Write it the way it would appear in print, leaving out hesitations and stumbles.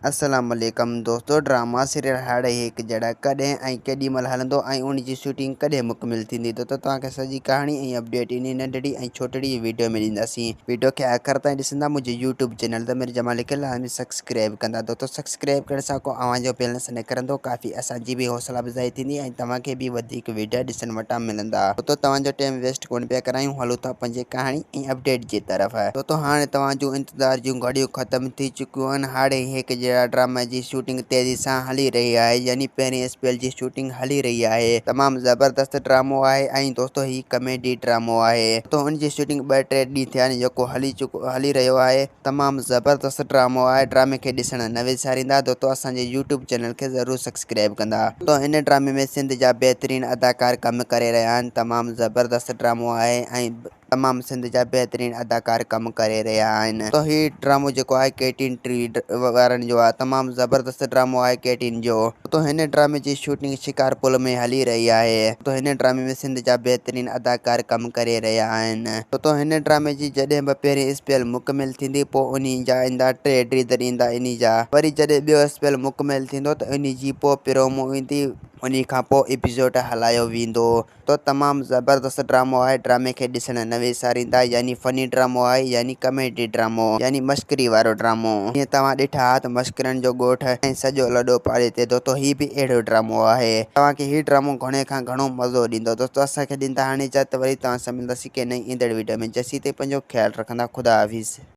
السلام عليڪم دوستو ڊراما سيريل هاڙهي هڪ جهڙا ڪڏهن ۽ ڪيڏي مهل هلندو ۽ ان جي شوٽنگ ڪڏهن مڪمل ٿيندي دوستو توهان کي سڄي ڪهاڻي ۽ اپڊيٽ انهي ننڍڙي ۽ ڇوٽڙي ويڊيو ۾ ڏينداسين ويڊيو کي آخر تائين ڏسندا منهنجي يوٽيوب چينل ضمير جمالي کي لازمي سبسڪرائب ڪندا دوستو سبسڪرائب ڪرڻ سان ڪو اوهان جو بيلنس نه ڪرندو ڪافي اسان جي به حوصلا افزائي ٿيندي ۽ توهان کي به وڌيڪ ويڊيا ڏسڻ وٽان ملندا دوستو توهان جو ٽيم ويسٽ ڪونه پيا ڪرايون هلو ٿا پنهنجي ڪهاڻي ۽ اپڊيٽ جي طرف دوستو هاڻي توهان جون انتظار جون گهڙيون ختم ٿي چڪيون آهن، هاڻي هڪ جهڙا ڊرامي جي شوٽنگ تيزي سان هلي رهي آهي يعني پهرين اسپيل جي شوٽنگ هلي رهي آهي تمام زبردست ڊرامو آهي ۽ دوستو هي ڪميڊي ڊرامو آهي دوستو ان جي شوٽنگ ٻه ٽي ڏينهن ٿيا آهن جيڪو هلي چڪو هلي رهيو آهي تمام زبردست ڊرامو آهي ڊرامي کي ڏسڻ نه وساريندا دوستو اسان جي يوٽيوب چينل کي ضرور سبسڪرائب ڪندا دوستو هن ڊرامي ۾ سنڌ جا بهترين اداڪار ڪم ڪري رهيا آهن تمام زبردست ڊرامو آهي ۽ تمام سنڌ جا بهترين اداڪار ڪم ڪري رهيا آهن ته هي ڊرامو جيڪو آهي ڪي ٽين ٽي وي وارن جو آهي تمام زبردست ڊرامو آهي ڪي ٽين جو ته هن ڊرامي جي شوٽنگ شڪارپور ۾ هلي رهي آهي ته هن ڊرامي ۾ سنڌ جا بهترين اداڪار ڪم ڪري رهيا آهن ته هن ڊرامي جي جڏهن به پهرين اسپيل مڪمل ٿيندي پوء انهي جا ايندا ٽي ڊريزر ايندا انهي جا وري جڏهن ٻيو اسپيل مڪمل ٿيندو ته انهي جي پوء پرومو ايندي انهي کان پوء ايپيسوڊ هلايو ويندو تو تمام زبردست ڊرامو آهي ڊرامي کي ڏسڻ نه وساريندا يعني فني ڊرامو آهي يعني ڪميڊي ڊرامو يعني مشڪري وارو ڊرامو جيئن توهان ڏٺا ها ته مشڪرن جو ڳوٺ ۽ سڄو لڏو پاڙي تي دوستو هي به اهڙو ڊرامو آهي توهان کي هي ڊرامو گهڻي کان گهڻو مزو ڏيندو دوستو اسان کي ڏيندا هاڻي اجازت وري توهان سان ملنداسين ڪنهن نئين ايندڙ وڊيو ۾ جيسين تائين پنهنجو خيال رکندا خدا حافظ.